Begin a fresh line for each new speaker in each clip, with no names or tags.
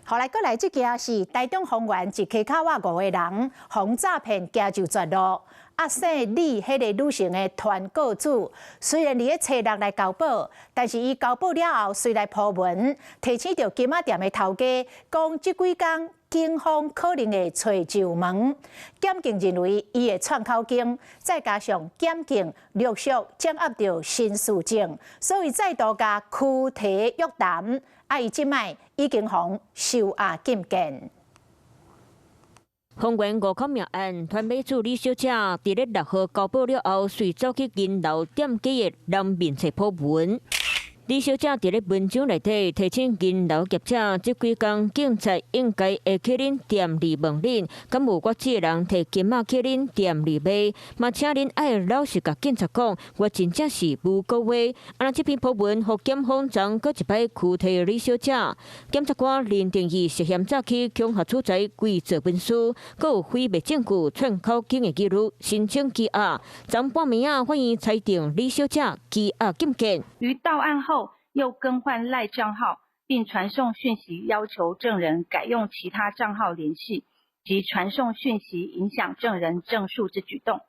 後來過來，這件是台中豐原一溪跤仔五個人，予詐騙行就絕路。啊，姓李彼个女性的團購主，雖然佇咧初六來交保，但是伊交保了後，隨來 po 文，提醒著金仔店的頭家，講這幾工警方可能會揣上門。檢警認為伊會串口供，再加上檢警陸續掌握著新事證，所以再度共拘提約談。啊，伊這擺已經予收押禁見。
豐原五口命案，團買主李小姐佇咧6號交保了後，隨走去銀樓店家的人面冊 po 文。李小姐佇咧文章內底提醒銀樓業者，這幾工警察應該會去恁店裡問恁，敢有我這个人提金仔去恁店裡買？嘛請恁愛老實共警察講，我真正是無故的。啊，這篇 po 文，予檢方昨閣一擺拘提李小姐。檢察官認定伊涉嫌詐欺、恐嚇取財、偽造文書，閣有毀滅證據、串口供的記錄，申請羈押。昨半暝仔，法院裁定李小姐羈押禁見。
於到案後又更換 LINE 帳號，並傳送訊息要求證人改用其他帳號聯繫，及傳送訊息影響證人證述之舉動。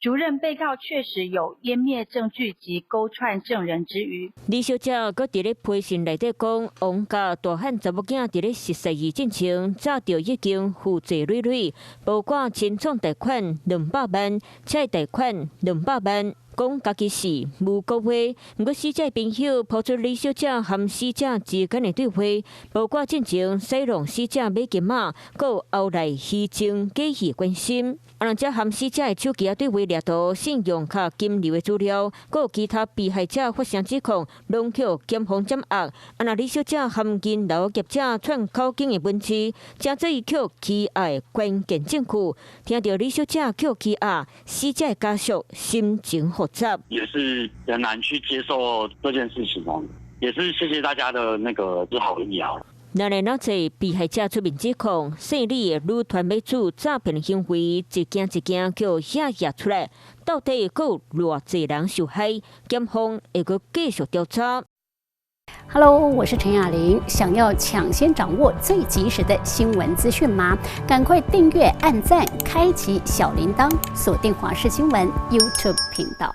竹認被告確實有湮滅證據及勾串證人之虞。
李小姐閣佇咧批信內底講，王家大漢查某囝佇咧熟似伊進前，早就已經負債累累，包括清創貸款200萬，車貸款200萬。講家己是無辜的，毋過死者朋友拋出李小姐和死者之間的對話，包括進前使弄死者買金仔，閣有後來虛情假意關心。啊，若這和死者的手機仔對話掠圖、信用卡金流的資料，閣有其他被害者發聲指控，攏予檢方掌握。啊，若李小姐和銀樓業者串口供的文字，成做伊予羈押的關鍵證據。聽著李小姐予羈押，死者的家屬心情複雜。
也是很難去接受這件事情哦，也是謝謝大家的那個好意啊。
那來那濟被害者出面指控，姓李的女團買主詐騙行為一件一件予顯現出來，到底閣有偌濟人受害？檢方會閣繼續調查。
Hello，我是陳雅玲。想要搶先掌握最及時的新聞資訊嗎？趕快訂閱、按讚、開啟小鈴鐺，鎖定華視新聞 YouTube 頻道。